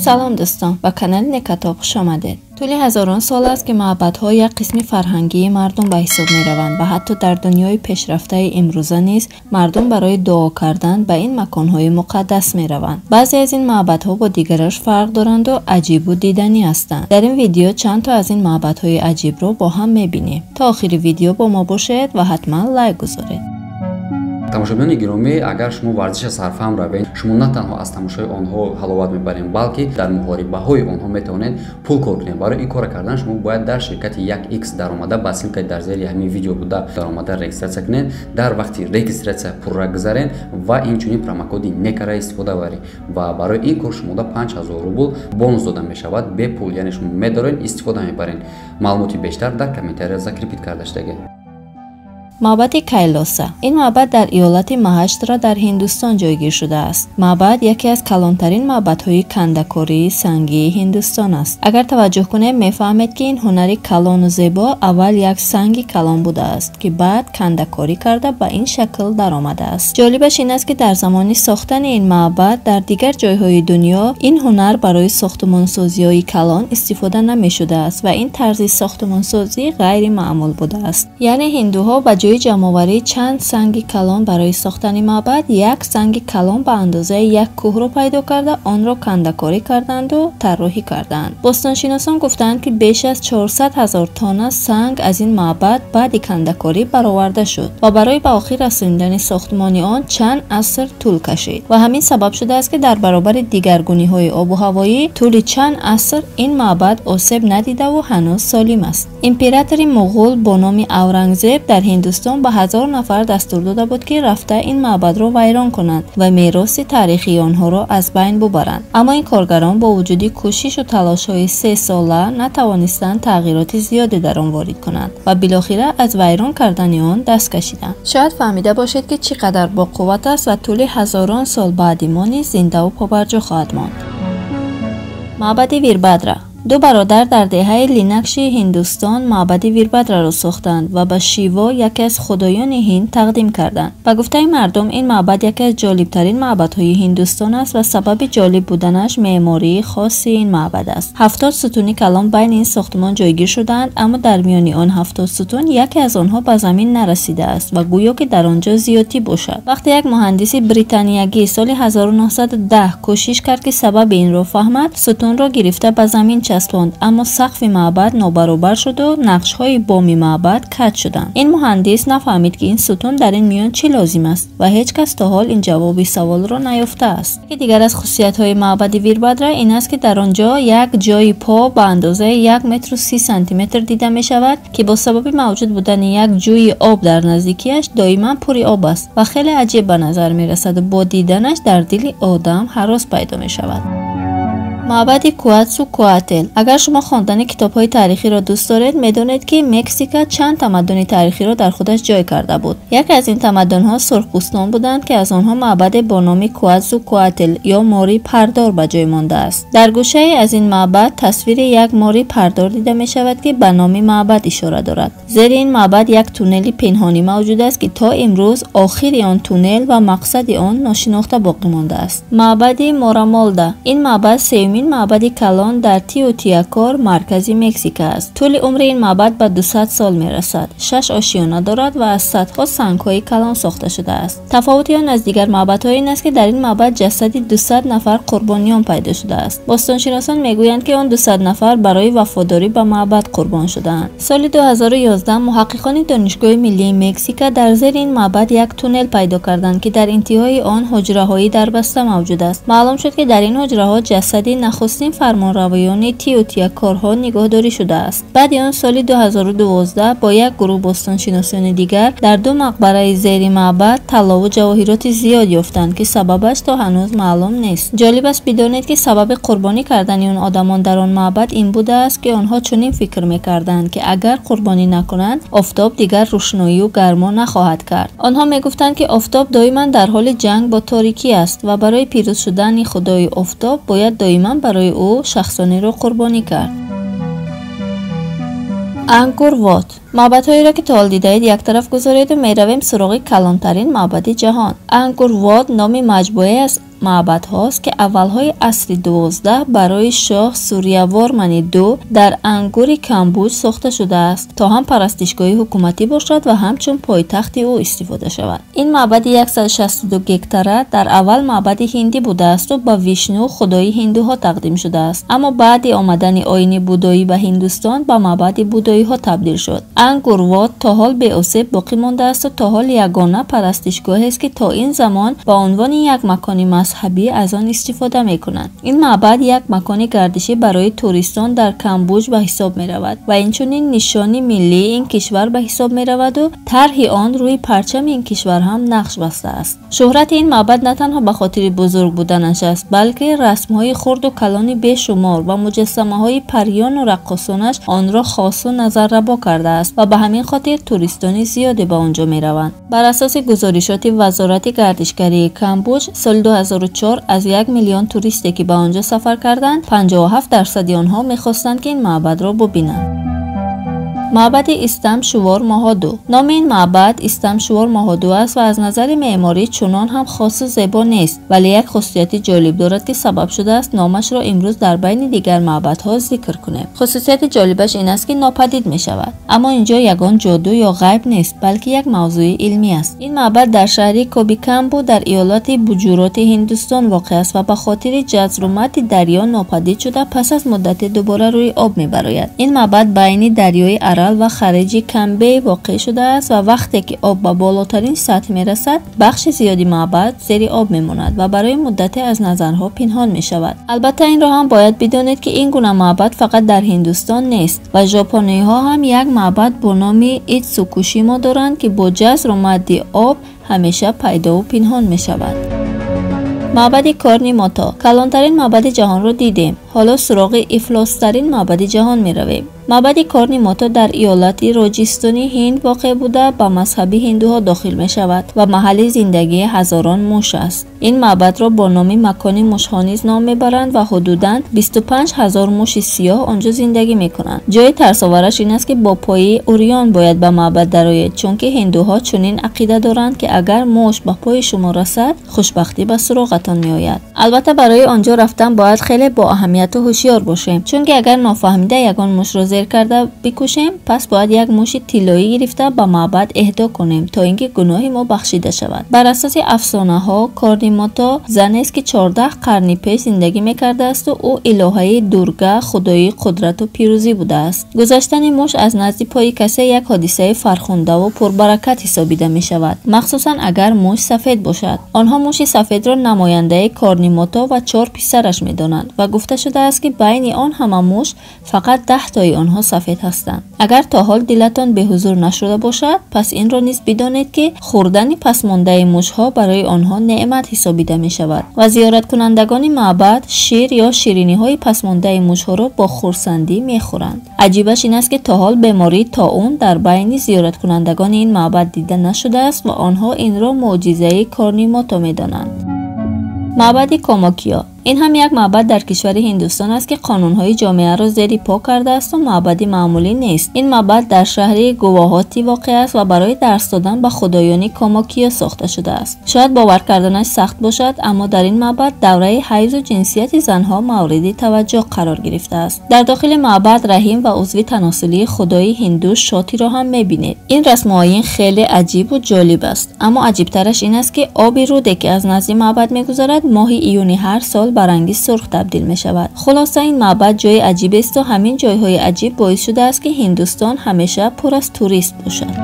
Салом дӯстон, ба канали Некатоб хуш омадед. Тӯли ҳазорон сол аст, ки маъбадҳо як қисми фарҳангии мардум ба ҳисоб мераванд ва ҳатто дар дунёи пешрафтаи имрӯза низ мардум барои дуо кардан ба ин маконҳои муқаддас мераванд. Баъзе аз ин маъбадҳо бо дигараш фарқ доранду аҷибу диданӣ ҳастанд. Дар ин видео чанд то аз ин маъбадҳои аҷибро бо ҳам мебинем. То охири видео бо мо бошед ва ҳатман лайк гузоред. Тамошобинони гиромӣ, агар шумо варзиша сарфаҳм равед, шумо на танҳо аз тамошои онҳо ҳаловат мебаред, балки дар муҳорибаҳои онҳо метавонед пул кор кунед. Барои ин кора кардан шумо бояд дар ширкати 1x даромада, ба ссылка и дар зери ҳамин видео буда даромада регистрация кунед. Дар вақти регистрация пурра гузаред ва инчунин промокоди некара истифода баред ва барои ин кор шумода 5000 рубл бонус дода мешавад бепул, яъне шумо медоред, истифода мебаред. Маълумоти бештар дар комментария закрепить карда шудагӣ. Маъбади Кайлоса. Ин маъбад дар иёлати Маҳаштра дар Ҳиндустон ҷойгир шудааст. Маъбад яке аз калонтарин маъбадҳои кандакории сангии Ҳиндустон аст. Агар таваҷҷӯҳ кунем, мефаҳмед, ки ин ҳунари калону зебо аввал як санги калон будааст, ки баъд кандакорӣ карда ба ин шакл даромадааст. Ҷолибаш ин аст, ки дар замони сохтани ин маъбад дар дигар ҷойҳои дунё ин ҳунар барои сохтумонсозиҳои калон истифода намешудааст ва ин тарзи сохтумонсозӣ ғайримаъмул будааст. Яъне ҳиндуҳо ба ҷои ҷамъоварии чанд санги калон барои сохтани маъбад як санги калон ба андозаи як кӯҳро пайдо карда, онро кандакорӣ карданду тарроҳӣ карданд. Бостоншиносон гуфтаанд, ки беш аз 400 ҳазор тонна санг аз ин маъбад баъди кандакорӣ бароварда шуд ва барои ба охир расонидани сохтмони он чанд аср тӯл кашид ва ҳамин сабаб шудааст, ки дар баробари дигаргуниҳои обу ҳавоӣ тӯли чанд аср ин маъбад осеб надидаву ҳанӯз солим аст. Императори муғул бо номи Аврангзеб дар Ҳиндустон ба 1000 нафар дастур дода буд, ки рафта ин маъбадро вайрон кунанд ва мероси таърихии онҳоро аз байн бубаранд. Аммо ин коргарон бо вуҷуди кӯшишу талошҳои сесола натавонистанд тағйироти зиёде дар он ворид кунанд ва билохира аз вайрон кардани он даст кашиданд. Шояд фаҳмида бошед, ки чӣ қадар боқувват аст ва тӯли ҳазорон сол баъди мо низ зиндаву побарҷо хоҳад монд. Маъбади Вирбадра. Ду бародар дар деҳаи Линакши Ҳиндустон маъбади Вирбадраро сохтанд ва ба Шиво, яке аз худоёни ҳинд, тақдим карданд. Ба гуфтаи мардум, ин маъбад яке аз ҷолибтарин маъбадҳои Ҳиндустон аст ва сабаби ҷолиб буданаш меъмории хоси ин маъбад аст. 70 сутуни калон байни ин сохтмон ҷойгир шудаанд, аммо дар миёни он 70 сутун яке аз онҳо ба замин нарасидааст ва гӯё ки дар он ҷо зиёдтӣ бошад. Вақте як муҳандиси британиягӣ соли 1910 кӯшиш кард, ки сабаби инро фаҳмад, сутунро гирифта ба замин часпонд, аммо сақфи маъбад нобаробар шуду нақшҳои боми маъбад каҷ шуданд. Ин муҳандис нафаҳмид, ки ин сутун дар ин миён чӣ лозим аст ва ҳеҷ кас то ҳол ин ҷавоби саволро наёфтааст. Яке дигар аз хусусиятҳои маъбади Вирбадра ин аст, ки дар он ҷо як ҷойи по ба андозаи 1 метру 30 сантиметр дида мешавад, ки бо сабаби мавҷуд будани як ҷӯйи об дар наздикиаш доиман пури об аст ва хеле аҷиб ба назар мерасаду бо диданаш дар дили одам ҳарос пайдо мешавад. Маъбади Куатсу Куател. Агар шумо хондани китобҳои таърихиро дӯст доред, медонед, ки Мексика чанд тамаддуни таърихиро дар худаш ҷой карда буд. Яке аз ин тамаддунҳо сурхпӯстон буданд, ки аз онҳо маъбаде бо номи Куатсу Куател ё мори пардор ба ҷой мондааст. Дар гӯшае аз ин маъбад тасвири як мори пардор дида мешавад, ки ба номи маъбад ишора дорад. Зери ин маъбад як туннели пинҳонӣ мавҷуд аст, ки то имрӯз охири он туннел ва мақсади он ношинохта боқӣ мондааст. Маъбади Морамолда. Ин маъбад сеюмин маъбади калон дар Теотиакор, маркази Мексика аст. Тӯли умри ин маъбад ба 200 сол мерасад. Шаш ошиёна дорад ва аз садҳо сангҳои калон сохта шудааст. Тафовути он аз дигар маъбадҳо ин аст, ки дар ин маъбад ҷасади 200 нафар қурбониён пайдо шудааст. Бостоншиносон мегӯянд, ки он 200 нафар барои вафодорӣ ба маъбад қурбон шудаанд. Соли 2011 муҳаққиқони Донишгоҳи миллии Мексика дар зери ин маъбад як туннел пайдо карданд, ки дар интиҳои он ҳуҷраҳои дарбаста мавҷуд аст. Маълум шуд, ки дар ин ҳуҷраҳо ҷасади нахустин фармонравоёни Теотиакорҳо нигоҳдорӣ шудааст. Баъди он соли 2012 бо як гурӯҳ бостоншиносони дигар дар ду мақбараи зери маъбад таллову ҷавоҳироти зиёд ёфтанд, ки сабабаш то ҳанӯз маълум нест. Ҷолиб аст бидонед, ки сабаби қурбонӣ кардани он одамон дар он маъбад ин будааст, ки онҳо чунин фикр мекарданд, ки агар қурбонӣ накунанд, офтоб дигар рӯшноию гармо нахоҳад кард. Онҳо мегуфтанд, ки офтоб доиман дар ҳоли ҷанг бо торикӣ аст ва барои пирӯз шудани худои офтоб бояд доиман барои ӯ шахсонеро қурбонӣ кард. Ангкор Вот. Маъбадҳоеро ки то ҳол дидаед як тараф гузореду меравем суроғи калонтарин маъбади ҷаҳон. Ангкор-Ват номи маҷмӯае аз маъбадҳост, ки аввалҳои асри 12 барои шоҳ Сурьявормани II дар Ангкори Камбуҷ сохта шудааст, то ҳам парастишгоҳи ҳукуматӣ бошад ва ҳамчун пойтахти ӯ истифода шавад. Ин маъбади 162 гектара дар аввал маъбади ҳиндӣ будаасту ба Вишну, худои ҳиндуҳо, тақдим шудааст, аммо баъди омадани оини будоӣ ба Ҳиндустон ба маъбади будоиҳо табдил шуд. Ангкор-Ват то ҳол беосеб боқӣ мондаасту то ҳол ягона парастишгоҳест, ки то ин замон ба унвони як макони мазҳабӣ аз он истифода мекунанд. Ин маъбад як макони гардишӣ барои туристон дар Камбуҷ ба ҳисоб меравад ва инчунин нишони миллии ин кишвар ба ҳисоб мераваду тарҳи он рӯи парчами ин кишвар ҳам нақш бастааст. Шӯҳрати ин маъбад на танҳо ба хотири бузург буданаш аст, балки расмҳои хурду калони бешумор ва муҷассамаҳои париёну раққосонаш онро хосу назаррабо кардааст ва ба ҳамин хотир туристони зиёде ба он ҷо мераванд. Бар асоси гузоришоти Вазорати гардишгарии Камбуҷ, соли 2004 аз 1 миллион туристе ки ба он ҷо сафар карданд, 57% онҳо мехостанд, ки ин маъбадро бубинанд. Маъбади Истам Шувор Моҳоду. Номи ин маъбад Истам Шувор Моҳоду аст ва аз назари меъморӣ чунон ҳам хосу зебо нест, вале як хусусияти ҷолиб дорад, ки сабаб шудааст номашро имрӯз дар байни дигар маъбадҳо зикр кунем. Хусусияти ҷолибаш ин аст, ки нопадид мешавад. Аммо инҷо ягон ҷоду ё ғайб нест, балки як мавзӯи илмӣ аст. Ин маъбад дар шаҳри Кобикамбу дар иёлати Буҷуроти Ҳиндустон воқеъ аст ва ба хотири ҷазрумади дарё нопадид шуда, пас аз муддате дубора рӯи об мебарояд. Ин маъбад байни дарёи Арал ва хариҷи Камбей воқеъ шудааст ва вақте ки об ба болотарин сатҳ мерасад, бахши зиёди маъбад зери об мемонад ва барои муддате аз назарҳо пинҳон мешавад. Албатта, инро ҳам бояд бидонед, ки ин гуна маъбад фақат дар Ҳиндустон нест ва жопониҳо ҳам як маъбад бо номи Итсукушимо доранд, ки бо ҷазру мадди об ҳамеша пайдову пинҳон мешавад. Маъбади Корни Мото. Калонтарин маъбади ҷаҳонро дидем. Ҳоло суроғи ифлостарин маъбади ҷаҳон меравем. Маъбади Корни Мото дар иёлати Роҷистони Ҳинд воқеъ буда, ба мазҳаби ҳиндуҳо дохил мешавад ва маҳалли зиндагии ҳазорон муш аст. Ин маъбадро бо номи макони мушҳо низ ном мебаранд ва ҳудудан 25 000 муши сиёҳ онҷо зиндагӣ мекунанд. Ҷои тарсовараш ин аст, ки бо пои урён бояд ба маъбад дароед, чунки ҳиндуҳо чунин ақида доранд, ки агар муш ба пои шумо расад, хушбахтӣ ба суроғатон меояд. Албатта, барои он ҷо рафтан бояд хеле бо аҳамияту ҳушёр бошем, чунки агар нофаҳмида ягон мушро зер карда бикушем, пас бояд як муши тиллоӣ гирифта ба маъбад эҳдо кунем, то ин ки гуноҳи мо бахшида шавад. Бар асоси афсонаҳо, Корни Мото занест, ки 14 қарни пеш зиндагӣ мекардаасту ӯ илоҳаи Дурга, худои қудрату пирӯзӣ будааст. Гузаштани муш аз назди пои касе як ҳодисаи фархундаву пурбаракат ҳисобида мешавад, махсусан агар муш сафед бошад. Онҳо муши сафедро намояндаи Корни Мото ва 4 писараш медонанд ва гуфта шудааст, ки байни он ҳама муш фақат 10 тои онҳо сафед ҳастанд. Агар то ҳол дилатон беҳузур нашуда бошад, пас инро низ бидонед, ки хӯрдани пасмондаи мушҳо барои онҳо неъмат ҳисобида мешавад ва зиёраткунандагони маъбад шир ё шириниҳои пасмондаи мушҳоро бо хурсандӣ мехӯранд. Аҷибаш ин аст, ки то ҳол бемории тоун дар байни зиёраткунандагони ин маъбад дида нашудааст ва онҳо инро мӯъҷизаи Корни Мото медонанд. Маъбади Комокиё. Ин ҳам як маъбад дар кишвари Ҳиндустон аст, ки қонунҳои ҷомеаро зери по кардаасту маъбади маъмулӣ нест. Ин маъбад дар шаҳри Гувоҳати воқеъ аст ва барои дарс додан ба худоёни Комокиё сохта шудааст. Шояд бовар карданаш сахт бошад, аммо дар ин маъбад давраи ҳайзу ҷинсияти занҳо мавриди таваҷҷӯҳ қарор гирифтааст. Дар дохили маъбад раҳим ва узви таносулии худои ҳинду Шотиро ҳам мебинед. Ин расму оин хеле аҷибу ҷолиб аст, аммо аҷибтараш ин аст, ки оби руде, ки аз назди маъбад мегузарад, моҳи июни ҳар сол ба ранги сурх табдил мешавад. Хулоса, ин маъбад ҷои аҷибесту ҳамин ҷойҳои аҷиб боис шудааст, ки Ҳиндустон ҳамеша пур аз турист бошад.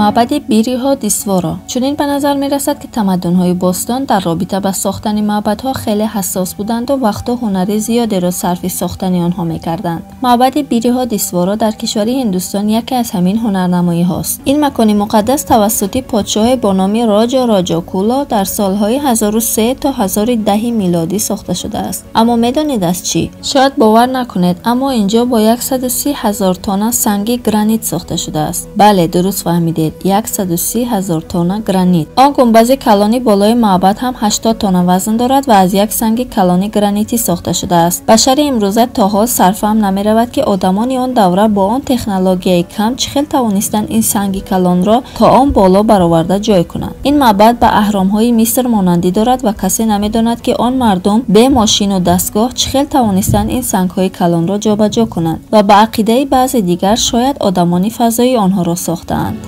Маъбади Бириҳо Дисворо. Чунин ба назар мерасад, ки тамаддунҳои бостон дар робита ба сохтани маъбадҳо хеле ҳассос буданду вақту ҳунари зиёдеро сарфи сохтани онҳо мекарданд. Маъбади Бириҳо Дисворо дар кишвари Ҳиндустон яке аз ҳамин ҳунарнамоиҳост. Ин макони муқаддас тавассути подшоҳе бо номи Роҷо Роҷокуло дар солҳои 1003 то 1010 милодӣ сохта шудааст. Аммо медонед аз чӣ? Шояд бовар накунед, аммо инҷо бо 130 000 тонна санги гранит сохта шудааст. Бале, дуруст фаҳмидед. дидед, 130 000 тонна гранит. Он гунбази калони болои маъбад ҳам 80 тонна вазн дорад ва аз як санги калони гранитӣ сохта шудааст. Башари имрӯза то ҳол сарфаҳм намеравад, ки одамони он давра бо он технологияи кам чӣ хел тавонистанд ин санги калонро то он боло бароварда ҷой кунанд. Ин маъбад ба аҳромҳои Миср монандӣ дорад ва касе намедонад, ки он мардум бе мошину дастгоҳ чӣ хел тавонистанд ин сангҳои калонро ҷобаҷо кунанд ва ба ақидаи баъзе дигар шояд одамони фазоӣ онҳоро сохтаанд.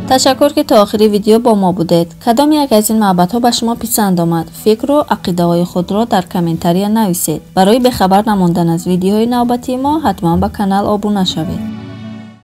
Ташаккур, ки то охири видео бо мо будед. Кадом як аз ин маъбадҳо ба шумо писанд омад? Фикру ақидаҳои худро дар комментария нависед. Барои бехабар намондан аз видеоҳои навбатии мо ҳатман ба канал обуна шавед.